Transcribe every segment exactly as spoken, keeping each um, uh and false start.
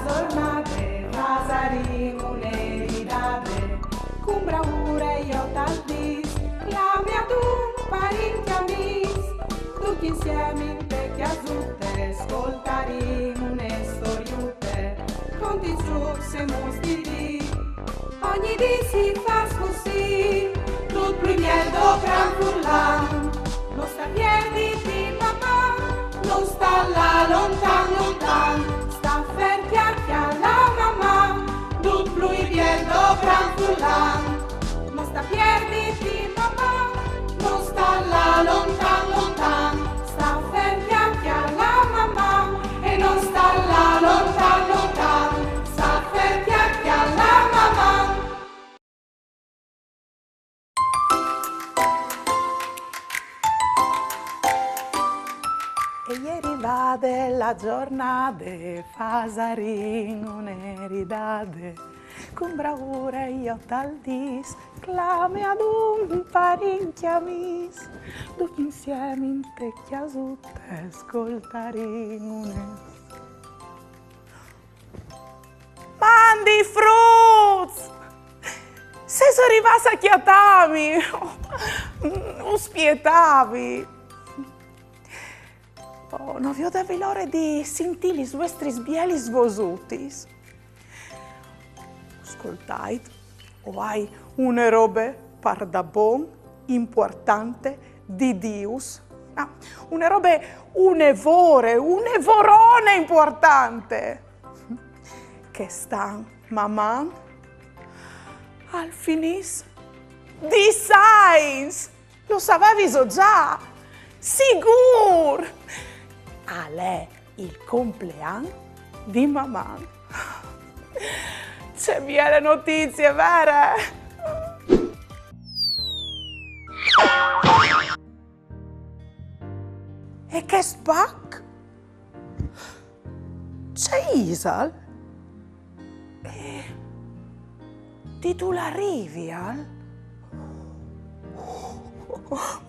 Zornade, fasarìn une ridade, cun braure jo tal dîs, clami adun parinti amîs, ducj insiemi inte cjasute, scoltarìn une storiute, contins, zûcs e muts di dì. Ogni dì si fâs cussì, dut plui biel do gran furlan. No sta pierditi, Maman, no sta lâ lontan, lontan, sta fer cjalâ Maman, dut plui biel do gran furlan. No sta pierditi, Maman, no sta lâ lontan, lontan, sta fer cjalâ Maman, e no sta lâ lontan, lontan, sta fer cjalâ Maman. E je rivade la zornade, fasarìn une ridade, cun braure jo tal dîs, clami adun parinti amîs, ducj insiemi inte cjasute, scoltarìn une. Mandi fruts! Sêso rivâts a cjatâmi? Us spietavi. Oh, no viodevi la ore di sintî lis vuestris bielis vosutis. Scoltait, o ai une robe pardabon impuartante di dîus. Ah, une robe, une vore, une vorone impuartante. Chest an Maman al finìs dîs agns. Lu saveviso za? Sigûr! Al è il complean di Maman. Ce biele notizie, vere? E chest pac? Ce isal? E di dulà al rivial?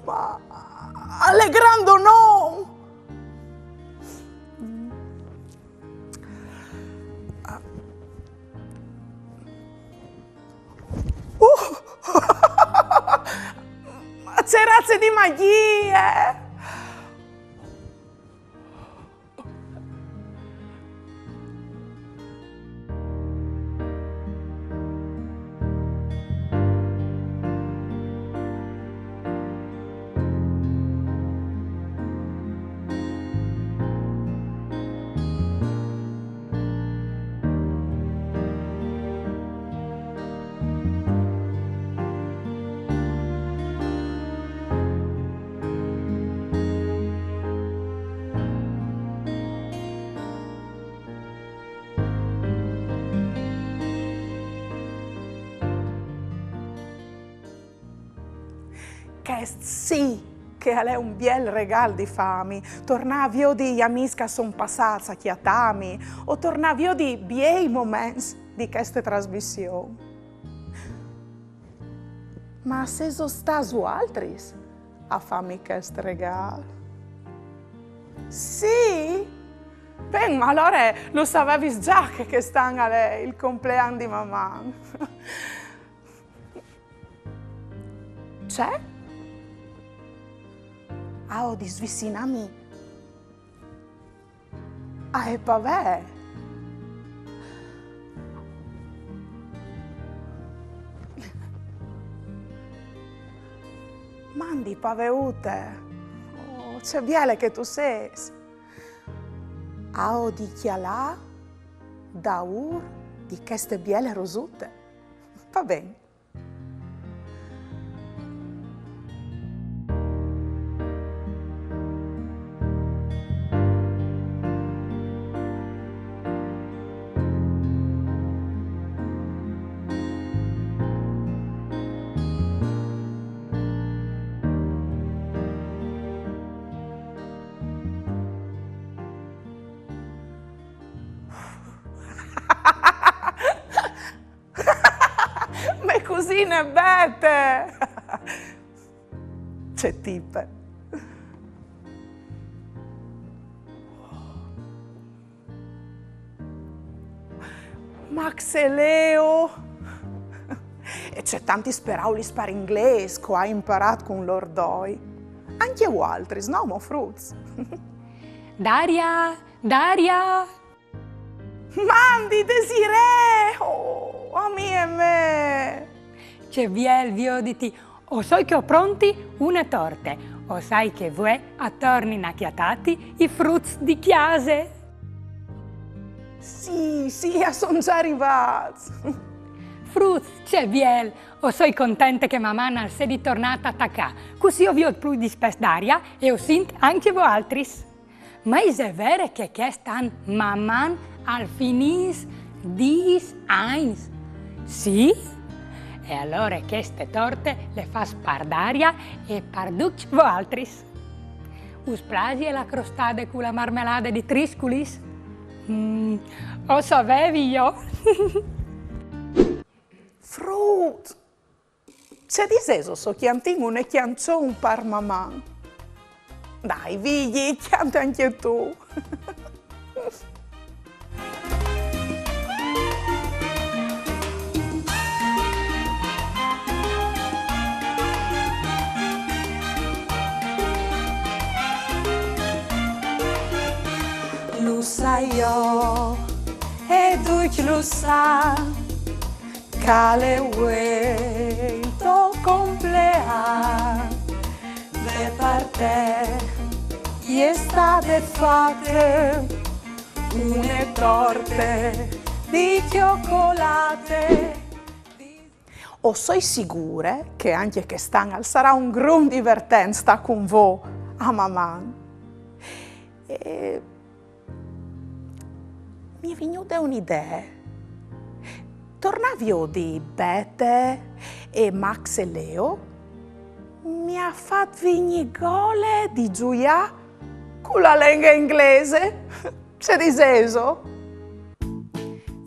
Ma al è grandonon! Uh! Ma ce raze di magjie! Chest sì che al è un biel regâl di fâmi, tornâ a viodi i amîs che a son passâts a cjatâmi, o tornâ a viodi biei moments di cheste trasmission. Ma sêso stâts vualtris a fâmi chest regâl? Sì? Ben, ma alore lu savevis za che chest an al è il complean di Maman. Ce? Aio di svicinâmi ae pavee. Mandi paveute. Oh, ce biele che tu sês. Aio di cjalâ daûr di cheste biele rosute. Va ben. Mê cusine Bete! Ce tipe! Max e Leo. E ce tantis peraulis par inglês che o ai imparât cun lôr doi. Ancje voaltris, no mo, fruts? Daria, Daria! Mandi, Desirée! Oh, amie mê! Ce biel vioditi! O soi che o pronti une torte. O sai che vuê a tornin a cjatâti i fruts di cjase. Sì, sì, a son za rivâts. Fruts, ce biel! O soi contente che Maman al sedi tornât a tacâ. Cussì o viôt plui dispès Daria e o sint ancje voaltris. Ma ise vere che chest an Maman al finìs dîs agns? Sì? E alore cheste torte le fâs par Daria e par ducj voaltris. Us plasie la crostade cu la marmelade di trisculis? Mm, o savevi jo! Fruts! Ce disêso se o cjantìn une cjançon par Maman? Dai, Vigji, cjante ancje tu. Lu sai jo, e ducj lu san, che al è vuê il to complean, e par te e je stade fate une torte di cjocolate. O soi sigure che ancje chest an al sarà un grum divertent stâ cun vô a Maman. E Mi è vignude une idee. Tornâ a viodi Bete e Max e Leo mi à fat vignî gole di zuiâ cu la lenghe inglese. Ce disêso?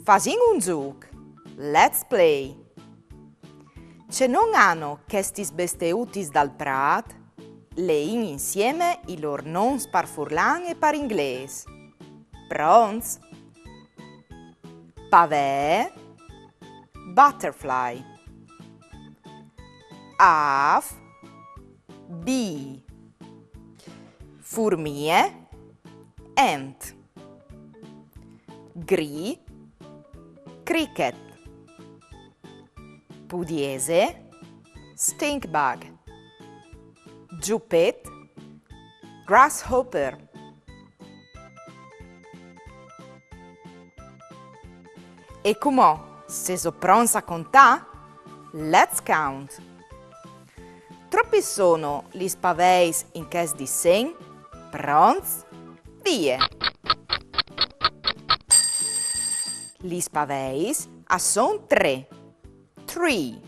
Fasìn un zûc. Let's play. Ce non àn chestis besteutis dal prât? Leìn insiemi i lôr nons par furlan e par inglês. Pronts? Pavee, butterfly. Âf, bee. Furmie, ant. Gri, cricket. Pudiese, stink bug. Zupet, grasshopper. E cumò, sêso pronts a contâ? Let's count! Tropis sono lis paveis in chest disen? Pronts? Vie! Lis paveis a son trê. Three.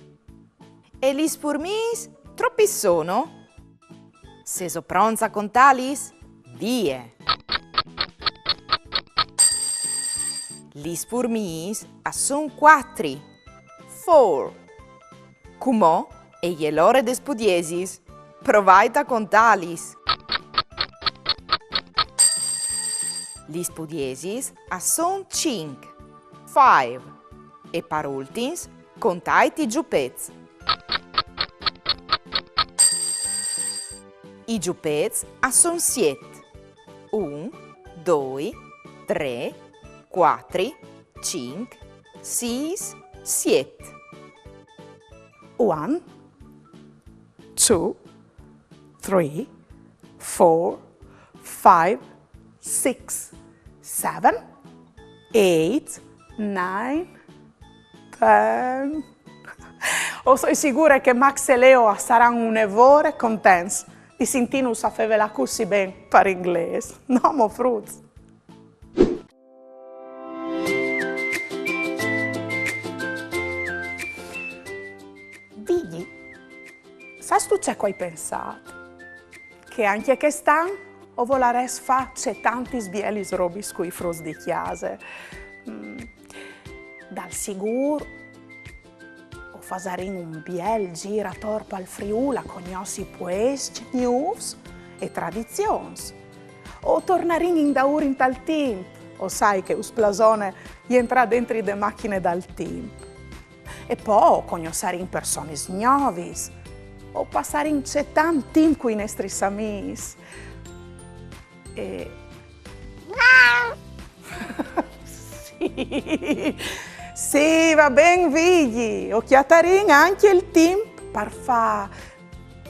E lis furmiis tropis sono? Sêso pronts a contâlis? Vie! Lis furmiis a son cuatri. Four. Cumò e je l'ore des pudiesis. Provait a contâlis. Lis pudiesis a son cinc. Five. E par ultins, contait i zupets. I zupets a son siet. Un, doi, trê, cuatri, cinc, sîs, siet. One, two, three, four, five, six, seven, eight, nine, ten. O soi sigure che Max e Leo a saran une vore contents di sintînus a fevelâ cussì ben par inglês. No mo, fruts? Vigji, sâstu ce che o ai pensât? Che ancje chest an o volarès fâ cetantis bielis robis cui fruts di cjase. Mm, dal sigûr o fasarìn un biel zîr ator pal Friûl a cognossi puescj gnûfs e tradizions. O tornarìn indaûr intal timp, O sai che us plasone jentrâ dentri de machine dal timp. E po cognossarìn personis gnovis, o passarìn cetant timp cui nestris amîs. E... Sì. Sì, va ben, Vigji, o cjatarìn ancje il timp par fâ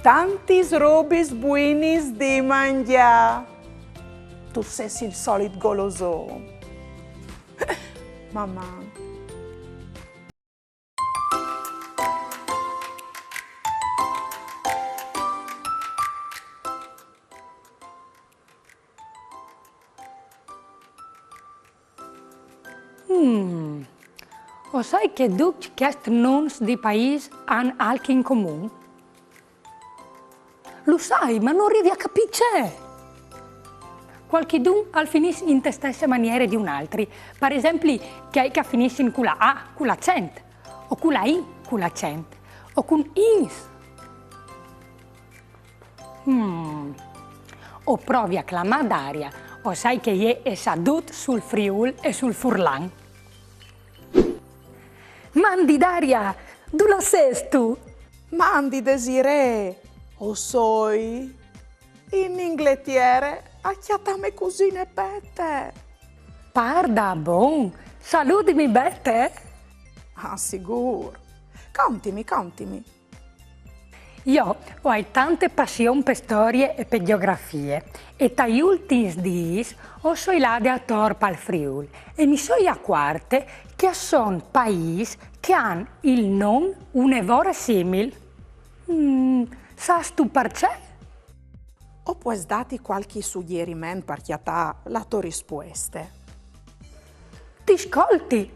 tantis robis buinis di mangjâ. Tu sês il solit goloson. Maman. Mm. O sai che ducj chescj nons di paîs a àn alc in comun? Lu sai, ma no rivi a capî ce. Cualchidun al finìs inte stesse maniere di un altri. Par esempli, chei che a finissin cu la A, cu l'acent, o cu la I, cu l'acent, o cun ins. Mm. O provi a clamâ Daria, o sai che jê e sa dut sul Friûl e sul furlan. Mandi Daria, dulà sêstu? Mandi Desirée, o soi in Ingletiere a cjatâ mê cusine Bete. Pardabon, saludimi Bete. Ah, sigûr. Contimi, contimi. Jo o ai tante passion pe storie e pe gjeografie, e tai ultins dîs o soi lade ator pal Friûl e mi soi acuarte che a son paîs che a àn il non une vore simil. Mm, sâstu parcè? O pues dâti cualchi sugjeriment par cjatâ la tô rispueste. Ti scolti!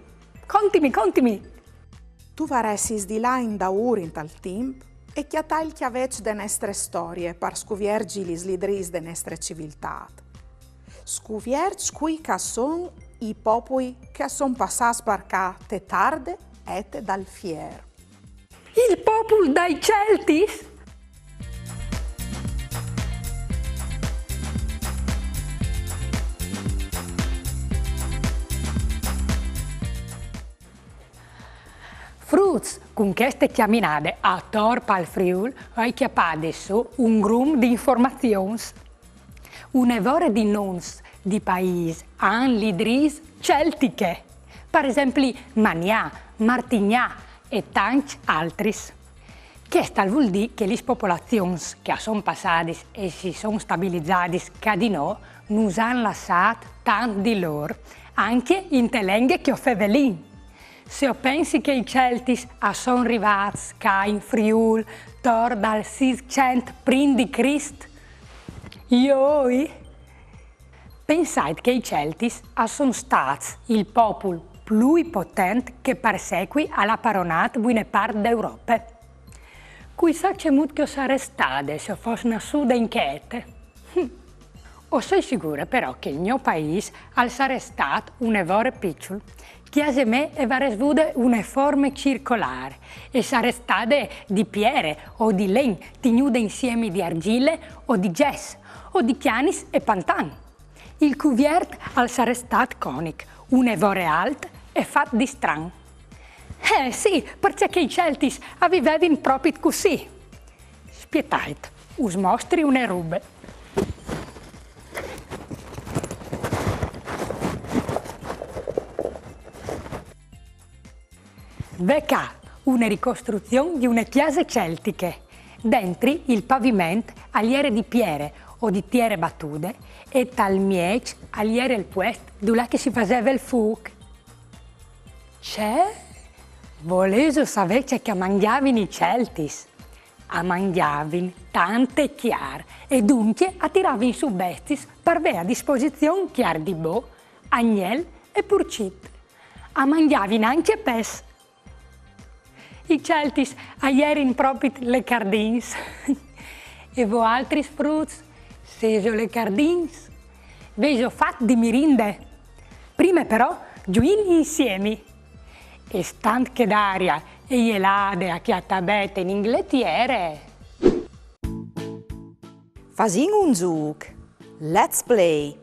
Contimi, contimi! Tu varessis di lâ indaûr intal timp e cjatâ il cjaveç de nestre storie par scuvierzi lis lidrîs de nestre civiltât. Scuvierzi cui che a son i popui che a son passâts par ca te tarde ete dal fier. Il popul dai Celtis? Fruts, cun cheste cjaminade ator pal Friûl o ai cjapade sù un grum di informazions. Une vore di nons di paîs a àn lidrîs celtiche, par esempli Manià, Martignà e tancj altris. Chest al vûl dî che lis popolazions che a son passadis e si son stabilizadis ca di nô nus àn lassât tant di lôr, ancje inte lenghe che o fevelìn. Se o pensi che i Celtis a son rivâts ca in Friûl tor dal sîscent prin di Crist, joi! Pensait che i Celtis a son stâts il popul plui potent che par secui al à paronât buine part de Europe. Cui sa cemût che o sarès stade se o fos nassude in chê ete. Hm. O soi sigure però che il gno paîs al sarès stât une vore piçul. Cjase mê e varès vude une forme circolâr e sarès stade di piere o di len, tignude insiemi di argjile o di gess, o di cjanis e pantan. Il cuviert al sarès stât conic, une vore alt e fat di stran. Eh sì, parcè che i Celtis a vivevin propit cussì. Spietait, us mostri une robe. Ve ca, une ricostruzion di une cjase celtiche. Dentri il paviment al jere di piere o di tiere batude e tal mieç al jere il puest dulà che si faseve il fûc. Ce? Volêso savê ce che a mangjavin i Celtis? A mangjavin tante cjar e duncje a tiravin sù bestiis par vê a disposizion cjar di bo, agnel e purcit. A mangjavin ancje pes. I Celtis a jerin propit lecardins. E voaltris fruts, sêso lecardins? Vêso fat di mirinde? Prime però zuìn insiemi. E stant che Daria e je lade a cjatâ Bete in Ingletiere, fasìn un zûc. Let's play.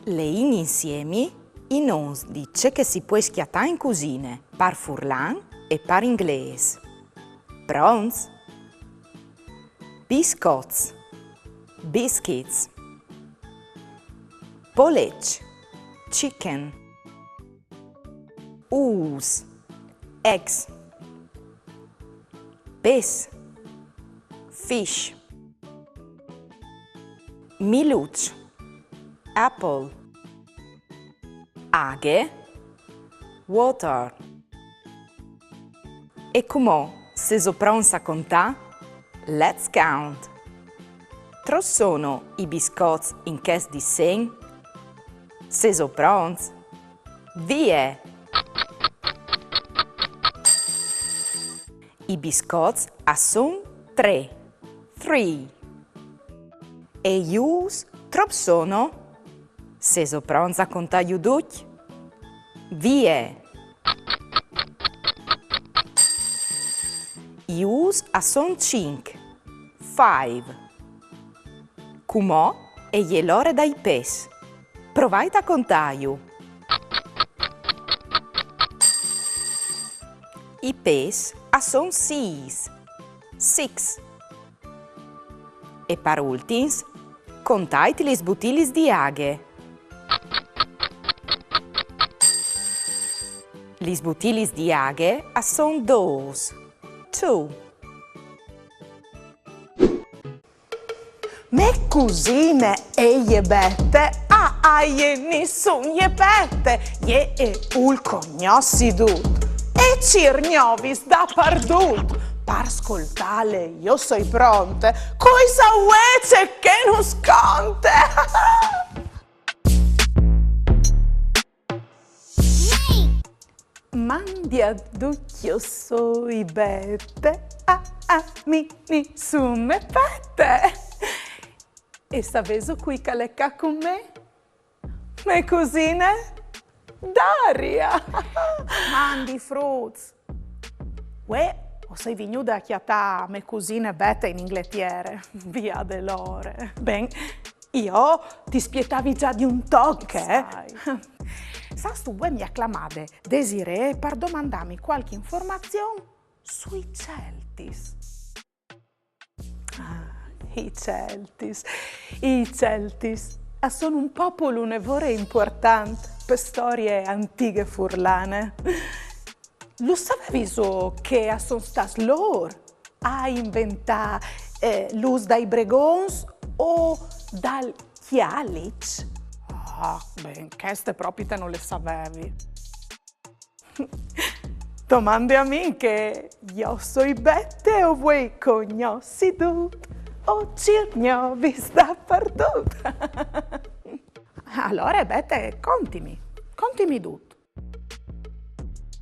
Leìn insiemi I nons di ce che si pues cjatâ in cusine, par furlan e par inglês. Pronts? Biscots, biscuits. Poleç, chicken. Ûfs, eggs. Pes, fish. Miluç, apple. Aghe, water. E cumò, sêso pronts a contâ? Let's count! Trops sono i biscots in chest disen? Sêso pronts? Vie! I biscots a son trê, three. E i ûfs trops sono? Sêso pronts a contâju ducj? Vie! I ûfs a son cinc, five. Cumò e je l'ore dai pes. Provait a contâju. I pes a son sîs, six. E par ultins, contait lis butilis di aghe. Lis butilis di aghe a son dôs, two. Mê cusine e je Bete, a, a jê nissun je pete, jê e vûl cognossi dut e cîr gnovis dapardut. Par scoltâle jo soi pronte, cui sa vuê ce che nus conte. Mandi a ducj, jo soi Bete, a, a mi nissun me pete. E savêso cui che al è ca cun me? Mê cusine Daria! Mandi fruts! Vuê o soi vignude a cjatâ mê cusine Bete in Ingletiere, via de lore. Ben, jo ti spietavi za di un toc, eh? Sai. Sâstu, vuê mi à clamade Desirée par domandâmi cualchi informazion sui Celtis. Ah, i Celtis. I Celtis a son un popul une vore impuartant pe storie antighe furlane. Lu saveviso che a son stâts lôr a inventâ, eh, l'ûs dai bregons o dal cjaliç? Ah, ben, cheste propite no le savevi. Domande a mi che jo soi Bete, o vuei cognossi dut, o cîr gnovis dapardut. Alore, Bete, contimi, contimi dut.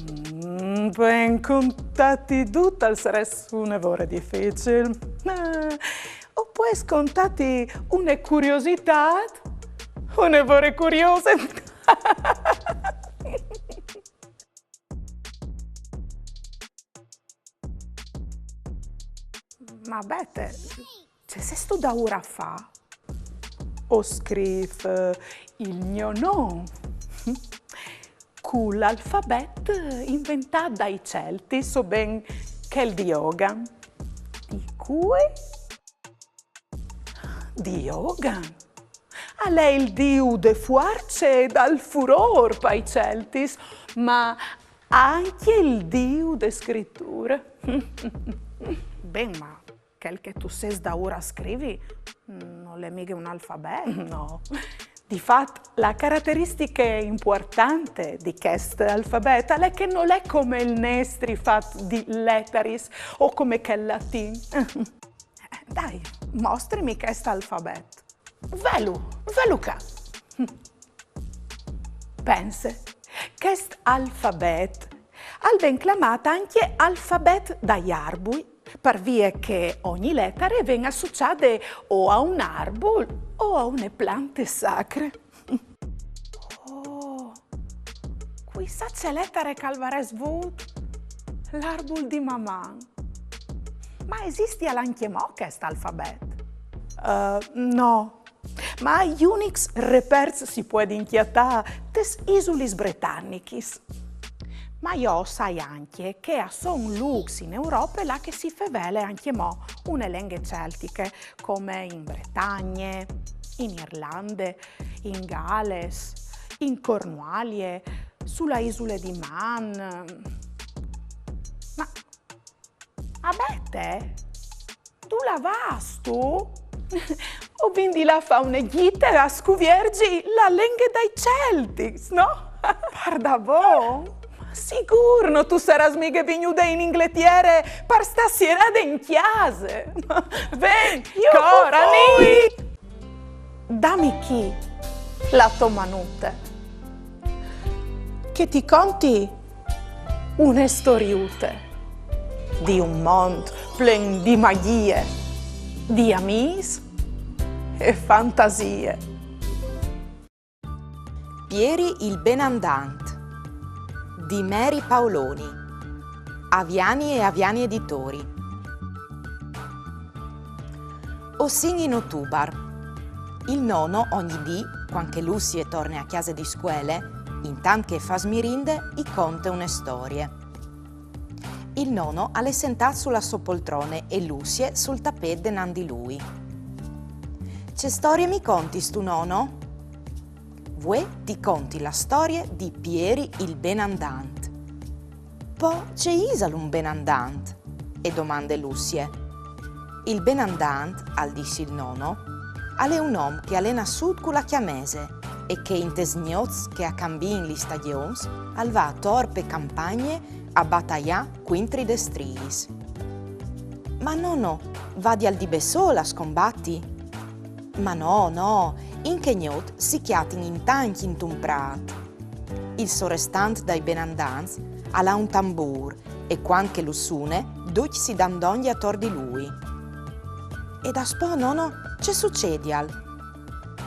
Mm, ben, contâti dut al sarès une vore dificil. Eh, o pues contâti une curiositât, une vore curiose. Ma Bete, ce sêstu daûr a fâ? O scrîf, eh, il gno non cul alfabet inventât dai Celtis, o ben chel di Ogan. Di cui? Di Ogan. Al è il diu de fuarce e dal furôr pai Celtis, ma ancje il diu de scriture. Ben, ma chel che tu sês daûr a scrivi nol è mighe un alfabet. No. Di fat, la carateristiche impuartante di chest alfabet al è che nol è come il nestri fat di letaris o come chel latin. Eh, dai, mostrimi chest alfabet. Velu, velu ca. Pense, chest alfabet al ven clamât ancje alfabet dai arbui, par vie che ogni letare e ven associade o a un arbul o a une plante sacre. Oh, cui sa ce letare che al varès vût l'arbul di Maman. Ma esistial ancjemò chest alfabet? Eh, no. Ma i unics reperts si puedin cjatâ tes isulis bretanichis. Ma jo o sai ancje che a son lûcs in Europe là che si fevele ancjemò une lenghe celtiche, come in Bretagne, in Irlande, in Gales, in Cornualie, su la isule di Man. Ma Abete? Dulà vâstu? O vin di lâ a fâ une gjite a scuvierzi la lenghe dai Celtics, no? Pardabon? Ma sigûr no tu sarâs mighe vignude in Ingletiere par stâ sierade in cjase. Ven, corani! Dami chi la tô manute, che ti conti une storiute di un mont plen di magjie, di amîs e fantasie. Pieri il benandant di Mary Paoloni, Aviani e Aviani Editori. O sin in otubar. Il nono ogni dì, cuant che Lucie e torne a cjase di scuele, intant che e fâs mirinde, i conte une storie. Il nono al è sentât su la sô poltrone e Lucie sul tapêt denant di lui. Ce storie mi contistu, nono? Vuê ti conti la storie di Pieri il benandant. Po ce isal un benandant? E domande Lucie. Il benandant, al dîs il nono, al è un om che al è nassût cu la cjamese e che intes gnots che a cambiin lis stagjons al va ator pe campagne a bataiâ cuintri des striis. Ma nono, vadial di bessôl a scombati? Ma no, no, in chê gnot si cjatin in tancj intun prât. Il sorestant dai benandants al à un tambûr e cuant che lu sune, ducj si dan dongje ator di lui. E daspò, nono, ce sucedial?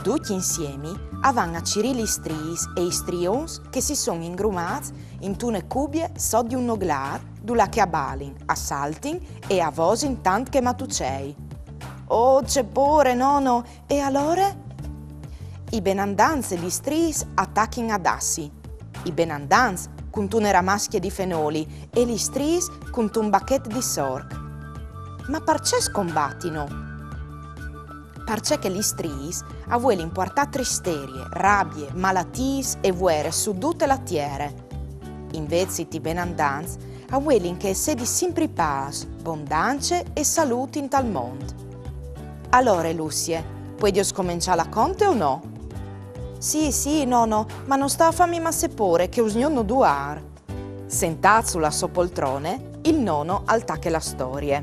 Ducj insiemi a van a cirî lis striis e i strions che si son ingrumâts intune cubie sot di un noglâr, dulà che a balin, a saltin e a vosin tant che matucei. Oh, ce pôre, nono! E alore? I benandants e lis striis a tachin a dâsi. I benandants cuntune ramascje di fenoli e lis striis cuntun bachet di sorc. Ma parcè scombatino? Parcè che lis striis a vuelin puartâ tristerie, rabie, malatiis e vuere su dute la tiere. Invezit i benandants a vuelin che e sedi simpri pâs, bondance e salût intal mont. Alore, Lucie, puedio scomençâ la conte o no? Sì, sì, nono, ma no sta a fâmi masse pôre che usgnot no duar. Sentât su la sô poltrone, il nono al tache la storie.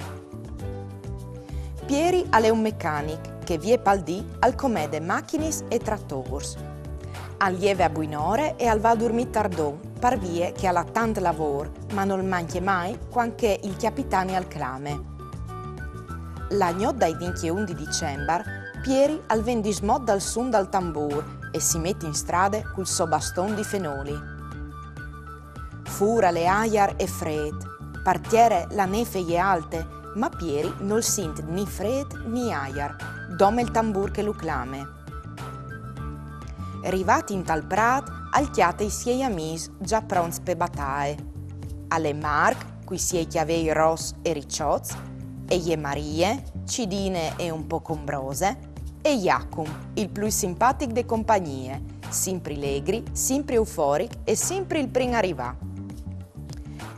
Pieri al è un mecanic che vie pal dì al comede machinis e tratôrs. Al jeve a buinore e al va a durmî tardon, par vie che al à tant lavôr, ma nol mancje mai cuant che il cjapitani al clame. La gnot dai vincjeun di Dicembar, Pieri al ven dismot dal sun dal tambûr e si met in strade cul so baston di fenoli. Fûr al è aiar e frêt, par tiere la nêf e je alte, ma Pieri nol sint ni frêt ni aiar, dome il tambûr che lu clame. Rivât intal prât, al cjate i siei amîs za pronts pe bataie. Al è Marc, cui siei cjavei ros e riçots, e je Marie, cidine e un pôc ombrose, e Jacum, il plui simpatic de compagnie, simpri legri, simpri euforic e simpri il prin a rivâ.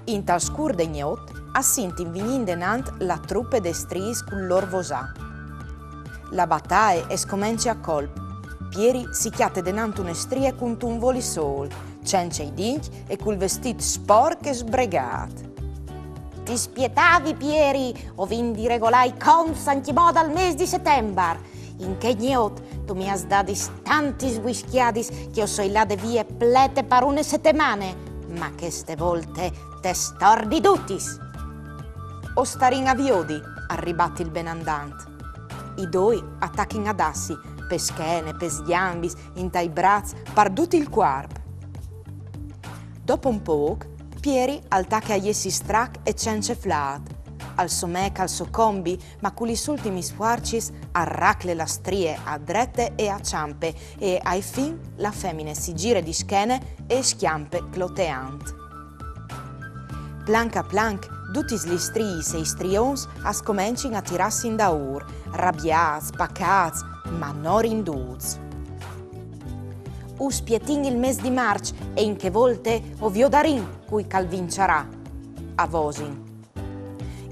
Intal scûr de gnot a sintin vignî denant la trupe des striis cul lôr vosâ. La bataie e scomence a colp. Pieri si cjate denant une strie cuntun voli sôl, cence i dincj e cul vestît sporc e sbregât. Ti spietavi, Pieri, o vin di regolâ i conts ancjemò dal mês di Setembar. In chê gnot tu mi âs dadis tantis vuiscjadis che o soi lade vie plete par une setemane, ma cheste volte tes torni dutis. O starìn a viodi, al ribat il benandant. I doi a tachin a dâsi, pe schene, pes gjambis, intai braçs, par dut il cuarp. Dopo un pôc, Pieri al tache a jessi strac e cence flât. Al somèc al so combi, ma cu lis ultimis fuarcis al racle la strie a drete e a çampe e ae fin la femine si gire di schene e scjampe cloteant. Planc a planc, dutis lis striis e i strions a scomencin a tirâsi indaûr, rabiâts, pacâts, ma no rindûts. Us spietìn il mês di Març e in chê volte o viodarìn cui che al vinçarà, a vosin.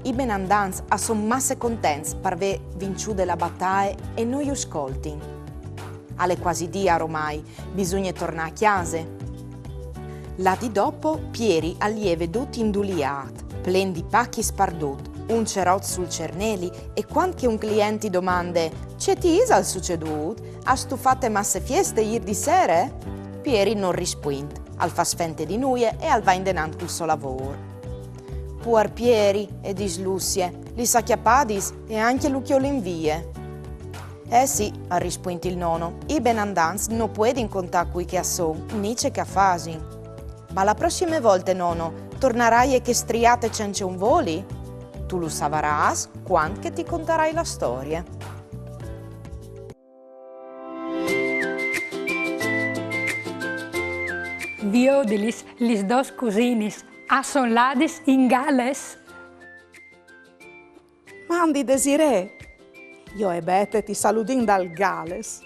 I benandants a son masse contents par vê vinçude la bataie e no ju scoltin. Al è cuasi dì aromai, bisugne tornâ a cjase. La dì dopo Pieri al jeve dut induliât, plen di pachis pardut, un cerot sul cerneli e cuant che un client i domande: «Ce ti isal sucedût? Âstu fate masse fieste îr di sere?» Pieri nol rispuint, al fâs fente di nuie e al va indenant cul so lavôr. «Puar Pieri», e dîs Lucie, «lis à cjapadis e ancje lu cjolin vie.» «Eh sì», al rispuint il nono, «i benandants no puedin contâ cui che a son, ni ce che a fasin.» «Ma la prossime volte, nono, tornaraie chê striate cence un voli? Tu lu savarâs cuant che ti contarai la storie.» Viodilis, lis dôs cusinis, a son ladis in Gales. Mandi Desirée, jo e Bete ti saludìn dal Gales.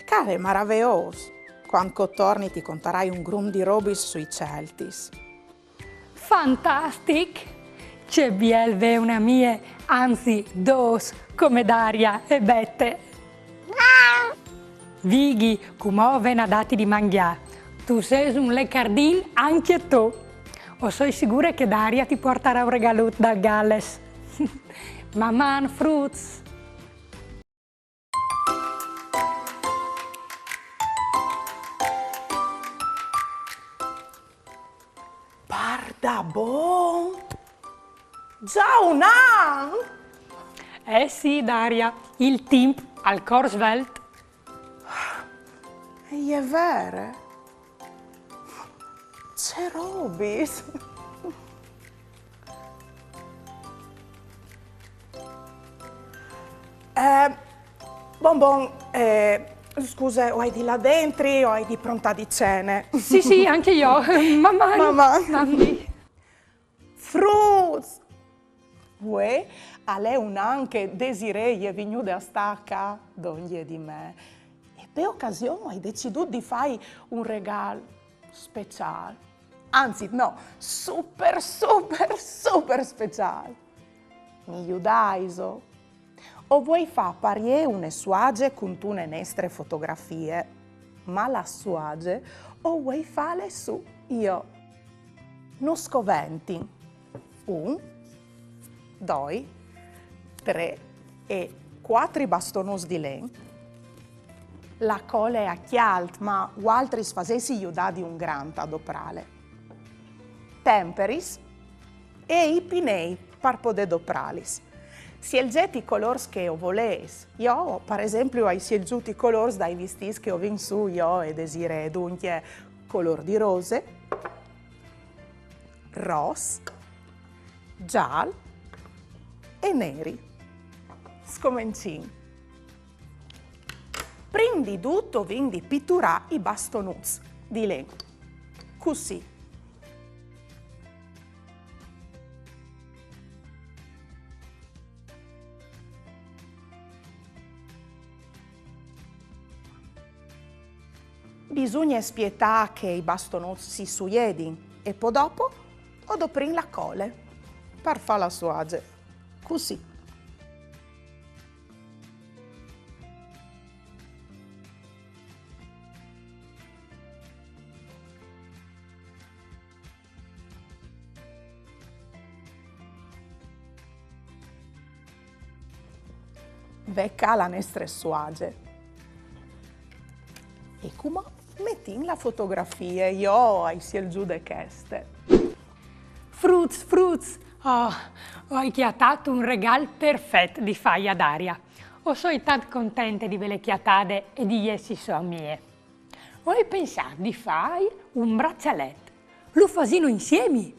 Che al è maraveôs. Cuant che o torni ti contarai un grum di robis sui Celtis. Fantastic! Ce biel vê une amie, anzit dôs, come Daria e Bete. Vighi, cumò o ven a dâti di mangjâ. Tu sês un lecardin ancje tu. O soi sigure che Daria ti puartarà un regalut dal Gales. Maman, fruts! Pardabon? Za un an? Eh sì, Daria, il timp al cor svelt. E je vere? Ce robis! Eh, bon, bon, eh, scuse, o ai di lâ dentri, o ai di prontâ di cene. Sì, sì, ancje jo. Maman. Maman. Mandi. Fruts! Vuê al è un an che Desirée e je vignude a stâ ca dongje di me. E pe ocasion o ai decidût di fâi un regâl speciâl. Anzit, no, super, super, super speciâl. Mi judaiso? O vuei fâ pariê une suaze cuntune nestre fotografie, ma la suaze o vuei fâle sù jo. Nus coventin un, doi, trê e cuatri bastonuts di len. La cole e à cjalt, ma vualtris fasêsi judâ di un grant a doprâle. Temperis e i pinei par podê doprâlis. Sielzêt i colôrs che o volês. Jo, par esempi, o ai sielzût i colôrs dai vistîts che o vin sù jo e Desirée, duncje colôr di rose, ros, zâl e neri. Scomencìn. Prin di dut o vin di piturâ i bastonuts di len. Cussì. Bisugne spietâ che i bastonuts si suiedin e po dopo o doprìn la cole par fâ la suaze. Cussì. Ve ca la nestre suaze. E cumò metìn la fotografie, jo o ai sielzude cheste. Fruts, fruts! Oh, o ai cjatât un regâl perfet di fâi a Daria. O soi tant contente di vêle cjatade e di jessi sô amie. O ai pensât di fâi un braçalet. Lu fasìno insiemi?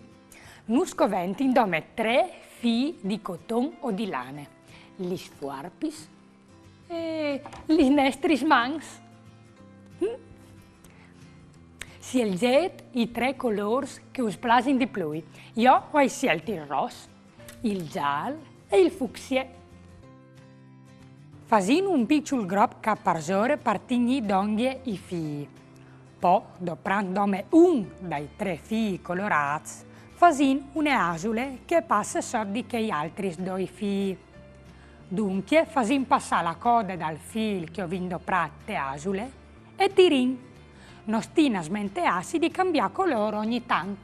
Nus coventin dome trê fîi di coton o di lane, lis fuarpis e lis nestris mans. Mm? Sielzêt i trê colôrs che us plasin di plui. Jo o ai sielt il ros, il zâl e il fucsie. Fasìn un piçul grop ca parsore par tignî dongje i fîi. Po, doprant dome un dai trê fîi colorâts, fasìn une asule che e passe sot di chei altris doi fîi. Duncje, fasìn passâ la code dal fîl che o vin doprât te asule e tirìn. No stin a smenteâsi di cambiâ colôr ogni tant.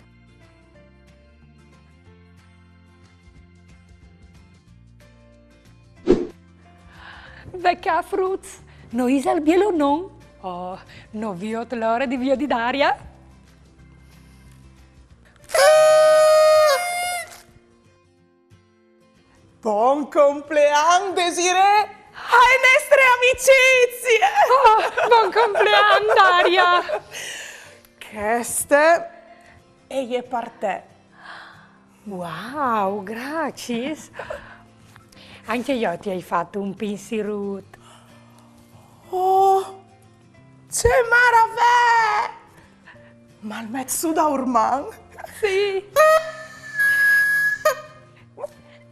Ve ca, fruts, no isal biel o no? Oh, no viôt la ore di viodi Daria. Bon complean, Desirée! Ae nestre amicizie! Oh, bon complean, Daria! Cheste e je par te. Wow, graciis! Ancje jo ti ai fat un pinsirut. Oh, ce maravee! Mal met sù daurman. Sì.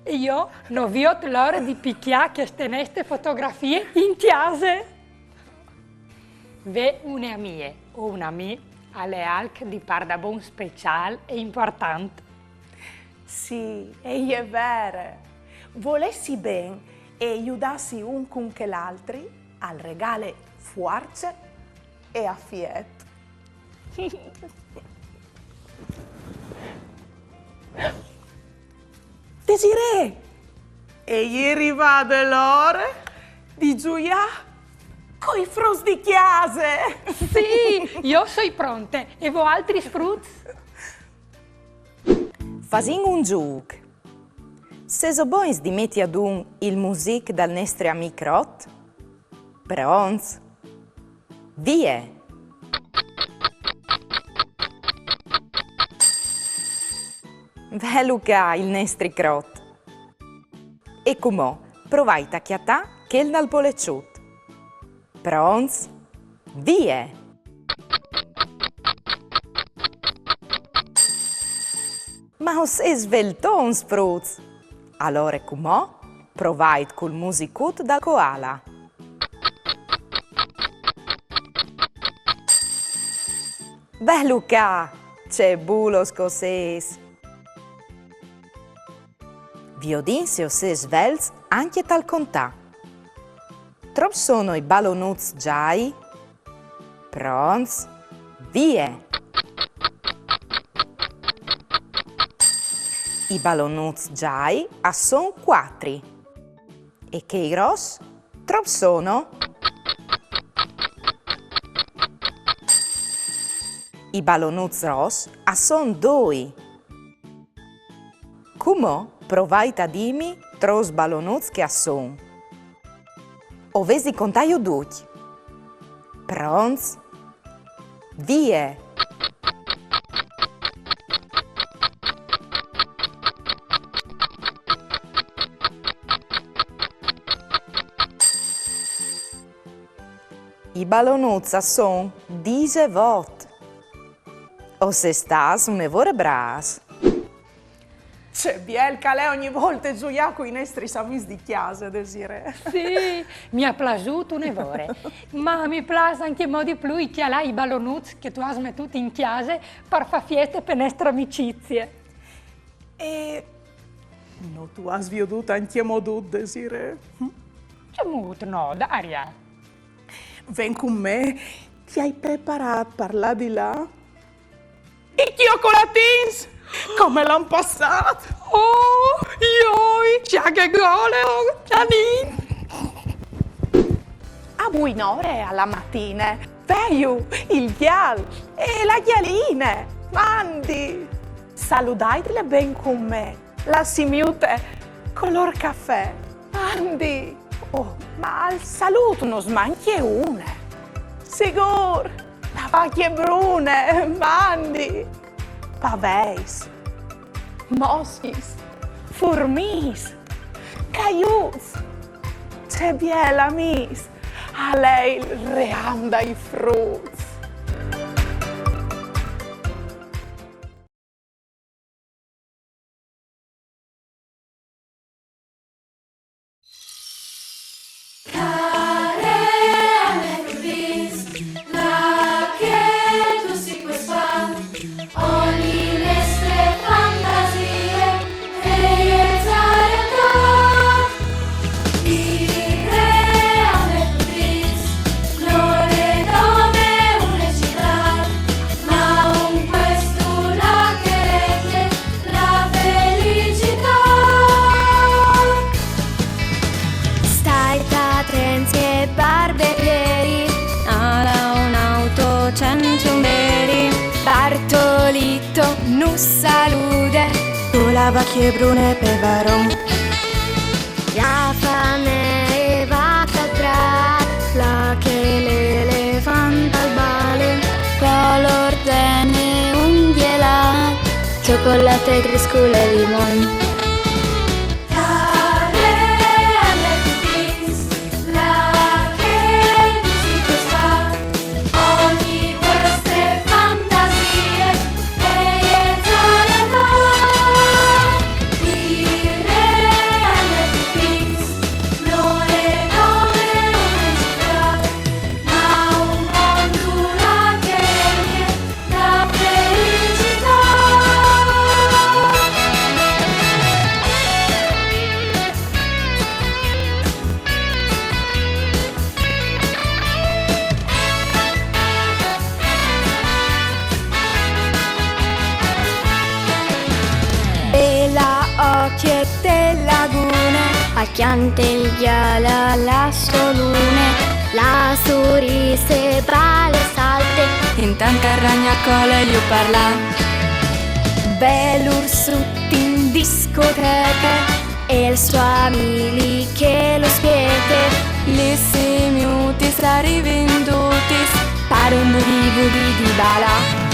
E jo no viôt la ore di picjâ cheste nestre fotografie in cjase. Vê une amie o un amì al è alc di pardabon speciâl e impuartant. Sì, e je vere. Volêsi ben e judâsi un cun chel altri al regale fuarce e afiet. Desirée! E je rivade la ore di zuiâ coi fruts di cjase! Sì, jo o soi pronte, e voaltris fruts? Fasìn un zûc. Sêso bogns di meti adun il music dal nestri amì crot? Pronts? Vie! Velu ca il nestri crot. E cumò provait a cjatâ chel dal poleçut. Pronts? Vie! Ma o sês sveltons, fruts! Alore cumò provait cul musicut dal koala. Velu ca! Ce bulos che o sês! Viodìn se o sês svelts ancje tal contâ. Trop sono i balonuts zâi? Pronts? Vie! I balonuts zâi a son cuatri. E chei ros? Trop sono? I balonuts ros a son doi. Cumò provait a dîmi trop balonuts che a son. O vês di contâju ducj. Pronts? Vie! I balonuts a son disevot. O sês stâts une vore brâfs. Ce biel che al è ogni volte zuiâ cui nestris amîs di cjase, Desirée. Sì, mi à plasût une vore. Ma mi plâs ancjemò di plui cjalâ i balonuts che tu âs metût in cjase par fâ fieste pe nestre amicizie. E no tu âs viodût ancjemò dut, Desirée? Cemût no, Daria? Ven cun me, ti ai preparât par lâ di là i cjocolatins, come l'an passât. Oh, joi, ce gole, oh, Gianin! A buinore a la matine, veju il gjal e la gjaline, mandi! Saludaitile ben cun me, la simiute colôr cafè, mandi! Oh, ma al salût nus mancje une. Sigûr, la vacje brune, mandi! Paveis, moschis, furmîs, caiuts, ce biel amîs, al è il ream dai fruts. Stait atents che barberie, al à un auto cent ciumberi. Bartolito nus salude, cu la vacje brune pe varon. La famee va tal prât, là che l'elefant al bale, colôr tene un gjelat, cjocolate, criscule, limon. Bela ocje te lagune, al cjante il gjal a la sô lune, la surîs e bale e salte, intant che al ragnacole jù par là. Bel ursut in discoteche, e il so amì li che lu spiete. Lis simiutis a rivin dutis, par un budi budi di balâ.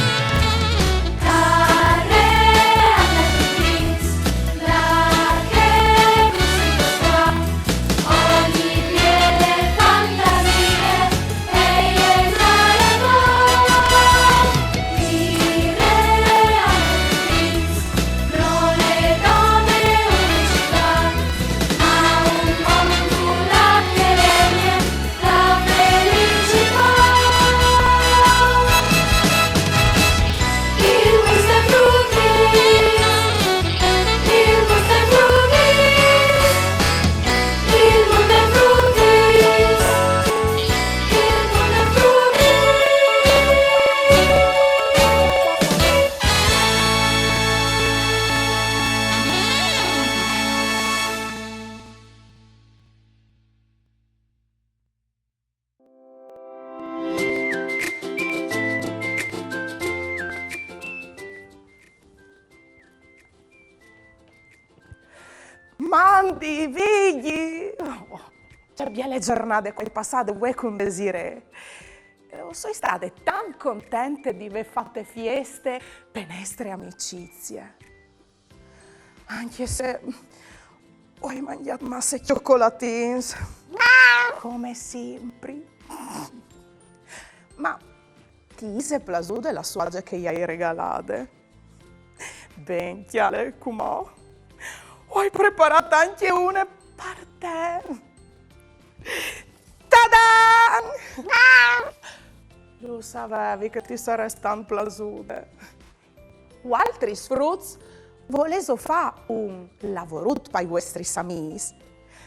Mandi, Vigji! Oh, ce biele zornade che o ai passade vuê cun Desirée. Eh, o soi stade tant contente di vê fate fieste pe nestre amicizie. Ancje se o ai mangjât masse cjocolatins, come simpri. Ma ti ise plasude la suaze che i ai regalade? Ben, cjale cumò. O ai preparât ancje une par te. Tadan! Lu savevi che ti sarès tant plasude. Vualtris fruts, volêso fâ un lavorut pai vuestris amîs?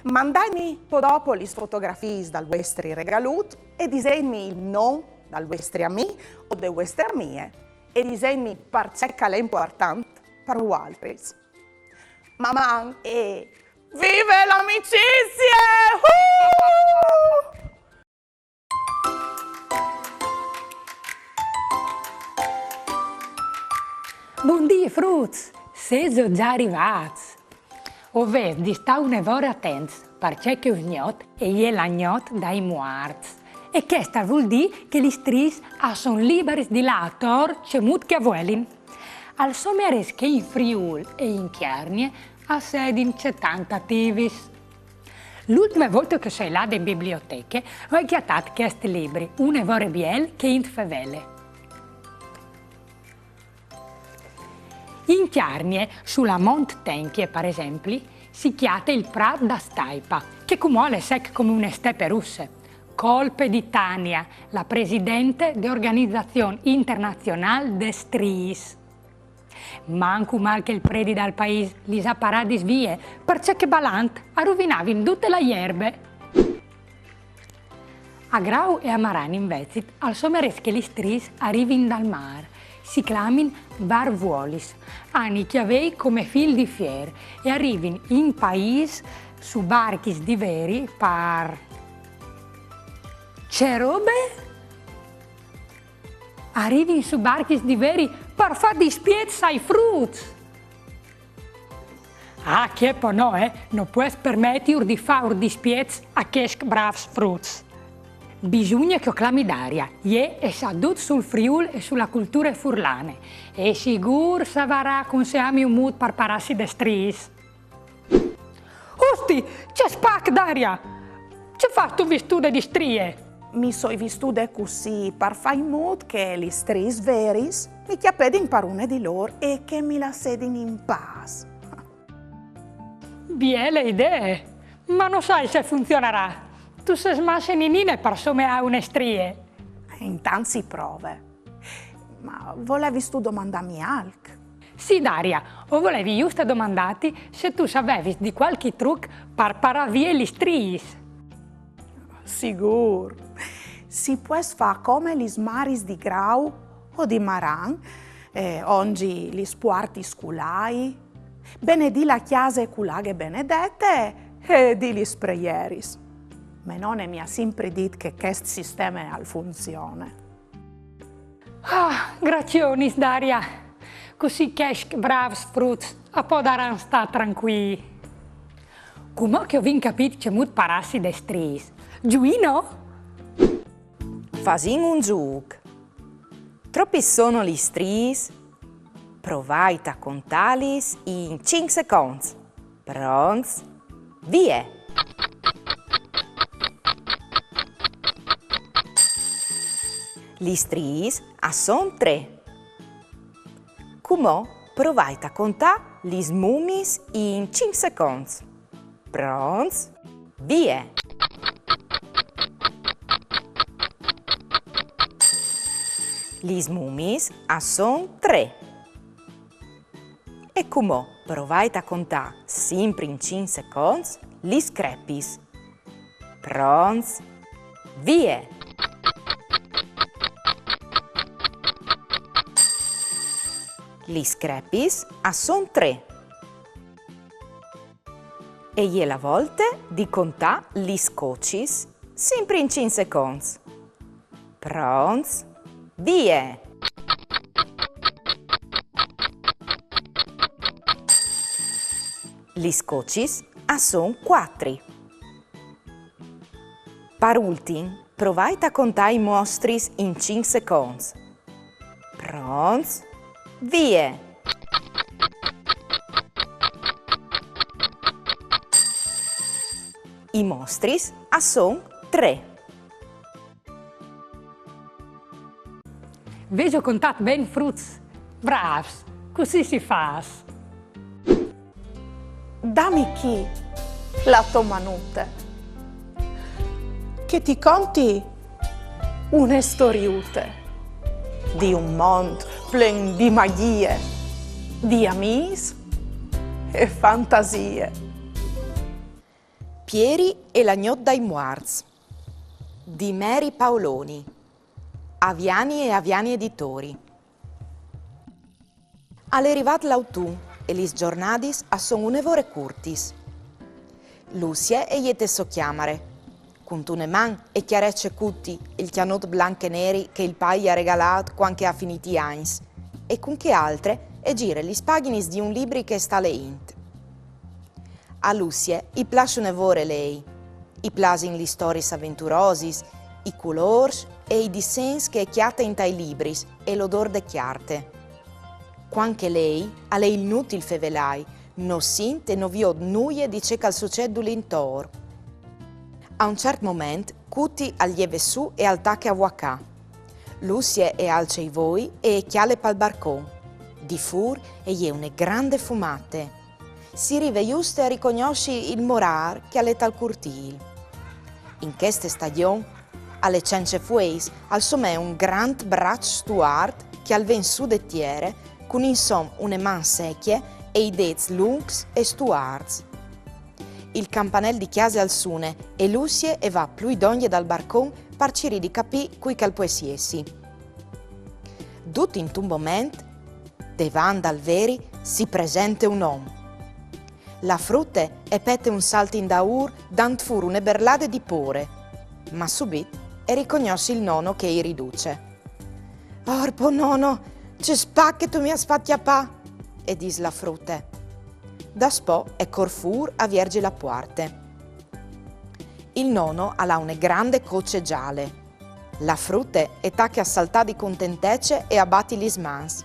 Mandaimi po dopo lis fotografiis dal vuestri regalut e diseimi il non dal vuestri amì o de vuestre amie e diseimi parcè che al è impuartant par vualtris. Maman e vive l'amicizie! Uh! Bundì fruts, sêso za rivâts? O vês di stâ une vore atents, parcè che usgnot e je la gnot dai muarts. E chest al vûl dî che lis striis a son liberis di lâ ator cemût che a vuelin. Al somearès che in Friûl e in Cjargne a sedin cetant ativis. L'ultime volte che o soi lade in biblioteche, o ai cjatât chest libri, une vore biel che int fevele. In Cjargne, su la Mont Tencje, par esempli, si cjate il prât da staipa, che cumò al è sec come une stepe russe. Colpe di Tania, la presidente de Organizazion Internazionâl des Striis. Mancul mâl che il predi dal paîs lis à paradis vie, parcè che balant a ruvinavin dute la jerbe. A Grau e a Maran invezit al somerès che lis striis a rivin dal mâr, si clamin varvuolis, a àn i cjavei come fîl di fier e a rivin in paîs su barchis di veri par... Ce robe? A rivin su barchis di veri par fâ dispiets ai fruts! Ah, che po no, eh! No pues permetiur di fâur dispiets a chescj brâfs fruts. Bisugne che o clami Daria, jê e sa dut sul Friûl e su la culture furlane. E sigûr savarà cunseâmi un mût par parâsi des striis. Osti, ce spac, Daria! Ce fâstu vistude di strie? Mi soi vistude cussì par fâ in mût che lis striis veris mi cjapedin par une di lôr e che mi lassedin in pâs. Biele idee, ma no sai se funzionarà. Tu sês masse ninine par someâ une strie. Intant si prove. Ma volevistu domandâmi alc? Sì, Daria, o volevi juste domandâti se tu savevis di cualchi truc par parâ vie lis striis. Sigûr. Si pues fâ come lis maris di Grau o di Maran, eh, ongi lis puartis cul ai, benedî la cjase cu la aghe benedete e dî lis preieris. Mê none mi à simpri dit che chest sisteme al funzione. Ah, gracionis, Daria! Cussì chescj brâfs fruts a podaran stâ trancuîi. Cumò che o vin capît cemût parâsi des striis, zuìn? Fasìn un zûc. Tropis sono lis striis? Provait a contâlis in cinc seconts. Pronts? Vie! Lis striis a son trê. Cumò provait a contâ lis mumiis in cinc seconts. Pronts? Vie! Lis mumiis a son trê. E cumò provait a contâ, simpri in cinc seconts, lis crepis. Pronts? Vie! Lis crepis a son trê. E je la volte di contâ lis cocis, simpri in cinc seconts. Pronts? Vie! Lis cocis a son cuatri. Par ultin, provait a contâ i mostris in cinc seconts. Pronts? Vie! I mostris a son trê. Vêso contât ben, fruts? Brâfs! Cussì si fâs. Dami chi la tô manute, che ti conti une storiute di un mont plen di magjie, di amîs e fantasie. Pieri e la gnot dai muarts, di Mary Paoloni, Aviani e Aviani Editori. Al è rivât l'autun e lis zornadis a son une vore curtis. Lucie e je te sô cjamare. Cuntune man e cjarece Cuti, il cjanot blanc e neri che il pari i à regalât cuant che e à finît i agns, e cun chê altre e gire lis paghinis di un libri che e sta leint. A Lucie i plâs une vore lei. I plasin lis storiis aventurosis, i culôrs e i dissens che e cjate intai libris e l'odôr de cjarte. Cuant che e lei, al è inutil fevelâi, No sint e no viôt nuie di ce che al sucêt dulintor. A un ciert moment, Cuti al jeve sù e al tache a vuacâ. Lucie e alce i voi e e cjale pal barcon. Di fûr e je une grande fumate. Si rive juste a ricognossi il morâr che al è tal curtîl. In cheste stagjon, al è cence fueis, al somee un grant braç stuart che al ven sù de tiere, cun insom une man secje e i dêts luncs e stuarts. Il campanel di cjase al sune e Lucie e va plui dongje dal barcon par cirî di capî cui che al pues jessi. Dut intun moment, devant dal veri, si presente un om. La frute e pete un salt indaûr dant fûr une berlade di pôre, ma subit e ricognosse il nono che i riduce. Orpo nono, ce spac che tu mi âs fat cjapâ! E dîs la frute. Daspò e cor fûr a vierzi la puarte. Il nono al à une grande coce zale. La frute e tache a saltâ di contentece e a bati lis mans.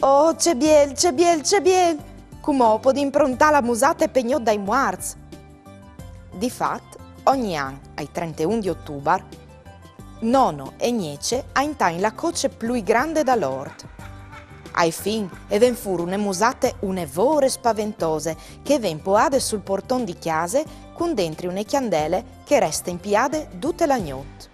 Oh, ce biel, ce biel, ce biel! Cumò o podìn prontâ la musate pe gnot dai muarts! Di fat, ogni an, ai trenteun di Otubar, nono e gnece a intain la coce plui grande dal ort. Ae fin e ven fûr une musate une vore spaventose che e ven poiade sul porton di cjase cun dentri une cjandele che e reste impiade dute la gnot.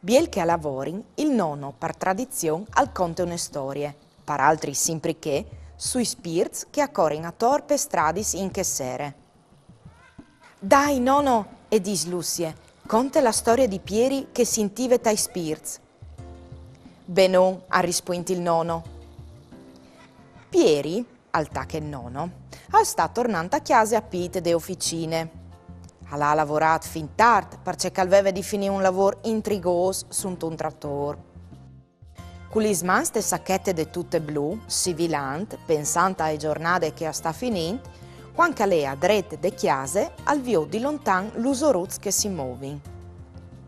Biel che a lavorin, il nono, par tradizion, al conte une storie, par altri simpri chê, sui spirts che a corin ator pes stradis in chê sere. Dai, nono, e dîs Lucie, conte la storie di Pieri che si intive tai spirts. Benon, al rispuint il nono. Pieri, al tache il nono, al sta tornant a cjase a pît de oficine. Al à lavorât fin tart, parcè che al veve di finî un lavôr intrigôs suntun tratôr. Cu lis mans te sachete de tute blu, sivilant, pensant ae zornade che e sta finint, cuant che al è a dret de cjase, al viôt di lontan lus oruts che si movin.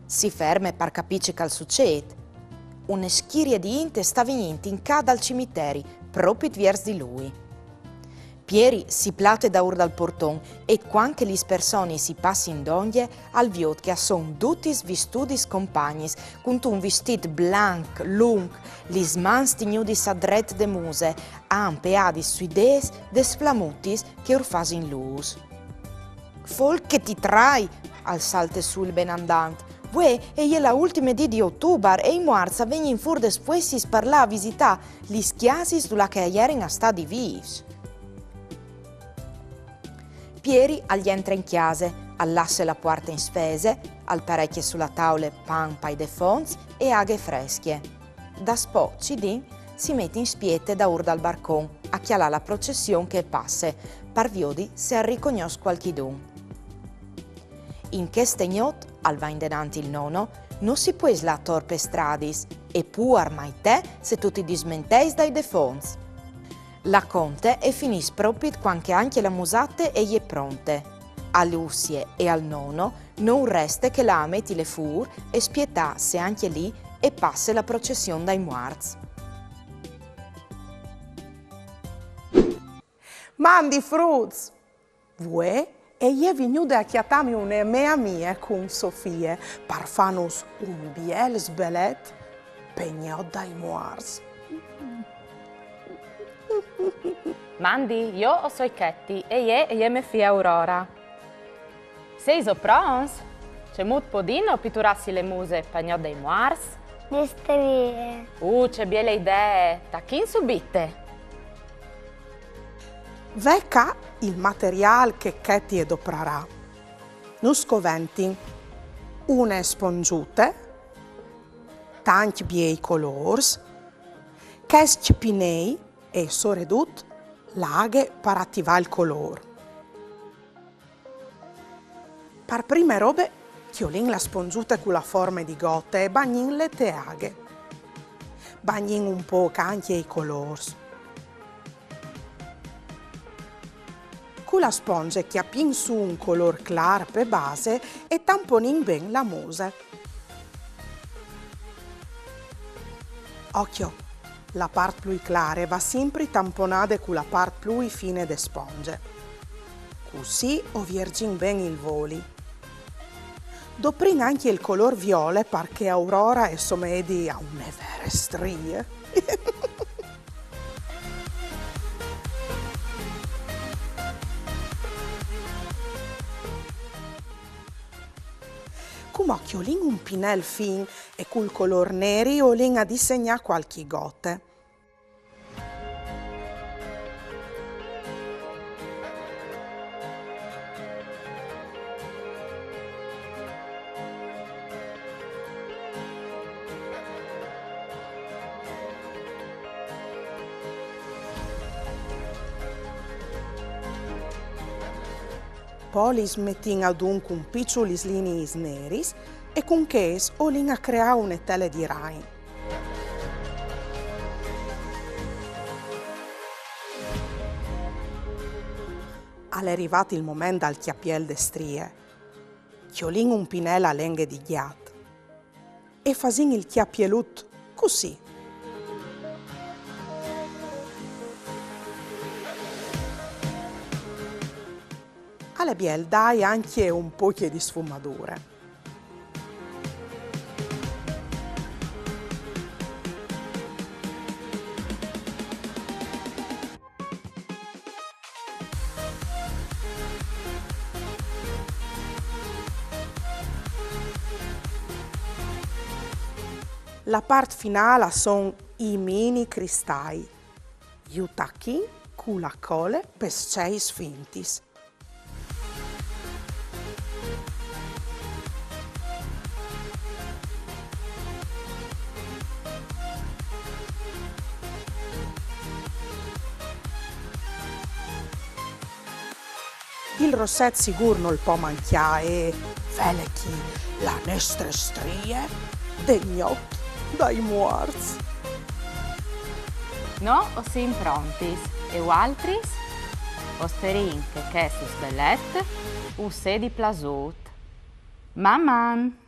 Si ferme par capî ce che al sucêt. Une schirie di int e sta vignint in ca dal cimiteri, propit viers di lui. Pieri si plate daûr dal porton e cuant che lis personis i passin dongje, al viôt che a son dutis vistudis compagnis, cuntun vistît blanc, lunc, lis mans tignudis a dret de muse, a àn peadis sui dêts des flamutis che ur fasin lûs. Folc che ti trai! Al salte sù il benandant. Vuê e je la ultime dì di Otubar e i muarts a vegnin fûr des fuessis par lâ a visitâ lis cjasis dulà che a jerin a stâ di vîfs. Pieri al jentre in cjase, al lasse la puarte in sfese, al parecje su la taule pan pai defonts e aghe frescje. Daspò cidin si met in spiete daûr dal barcon a cjalâ la procession che e passe, par viodi se al ricognòs cualchidun. In cheste gnot, al va indenant il nono, no si pues lâ ator pes stradis, e puar mai te se tu ti dismenteis dai defonts. La conte e finìs propit cuant che ancje la musate e je pronte. A Lucie e al nono no ur reste che lâ a metile fûr e spietâ se ancje li e passe la procession dai muarts. Mandi fruts! Vuê e je vignude a cjatâmi une mê amie cun Sofie par fânus un biel sbelet pe gnot dai muarts. Mandi, jo o soi Katie e jê e je mê fie Aurora. Sêso pronts? Cemût podìno piturâsi le muse pa gnot dai muarts? Di strie. Uh, ce biele idee! Tachìn subite! Ve ca il materiâl che Katie e doprarà. Nus coventin une spongute, tancj biei colôrs, chescj pinei e, soredut, la aghe par ativâ il colôr. Par prime robe, cjolìn la spongute cu la forme di gote e bagnìnle te aghe. Bagnìn un pôc ancje i colôrs. Cu la sponze cjapìn sù un colôr clâr pe base e tamponìn ben la muse. Ocjo, La part plui clare va simpri tamponade cu la part plui fine de sponge. Cussì o viergìn ben il voli. Doprìn ancje il colôr viole par che Aurora e somedi a une vere strie. Cumò cjolìn un pinel fin e cul colôr neri o lin a disegnâ cualchi gote. Po lis metìn adun cun piçulis liniis neris e cun chês o lin a creâ une tele di ragn. Al è rivât il moment dal cjapiel de strie. Cjolìn un pinel a lenghe di gjat e fasìn il cjapielut cussì. Al è biel dâi ancje un pocje di sfumadure. La part finâl a son i mini cristâi. Ju tachìn cu la cole pes ceis fintis. Il rosset sigûr nol pò mancjâ e vele chi, la nestre strie de gnot dai muarts. Nô o sin prontis, e vualtris? O sperìn che chest sbelet us sedi plasût. Maman!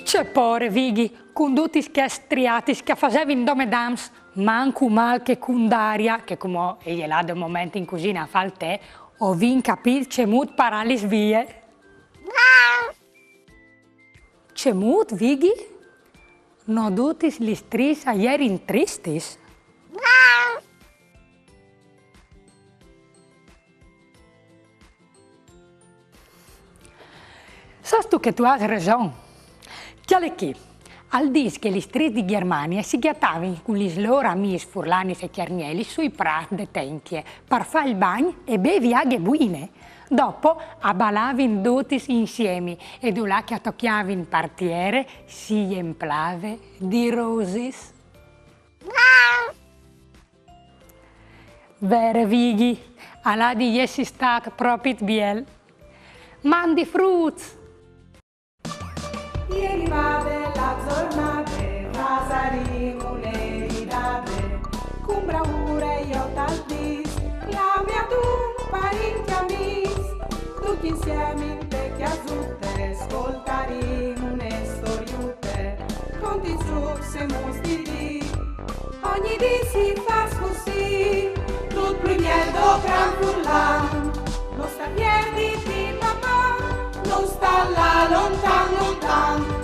Ce pôre, Vighi, cun dutis chês striatis che a fasevin dome dams, mancul mâl che cun Daria, che cumò e je lade un moment in cusine a fâ il tè, o vin capît cemût parâlis vie. Cemût, Vighi? No dutis lis striis a jerin tristis? Sâstu che tu âs reson. Cjale chi, al dîs che lis striis di Gjermanie si gjatavin cun lis lôr amiis furlanis e cjargnelis sui prâts de Tencje, par fâ il bagn e bevi aghe buine. Dopo a balavin dutis insiemi e dulà che a tocjavin par tiere si jemplave di rosis. Vere, Vighi, al à di jessi stât propit biel. Mandi fruts! E rivade la zornade, fasarìn une ridade, cun braure jo tal dîs, clame adun parint e amîs, ducj insiemi inte cjasute, scoltarìn une storiute, contint zûcs e muts di dì. Ogni dì si fâs cussì, dut plui biel do cran furlan. No sta pierditi, papà, no sta lâ lontan, lontan.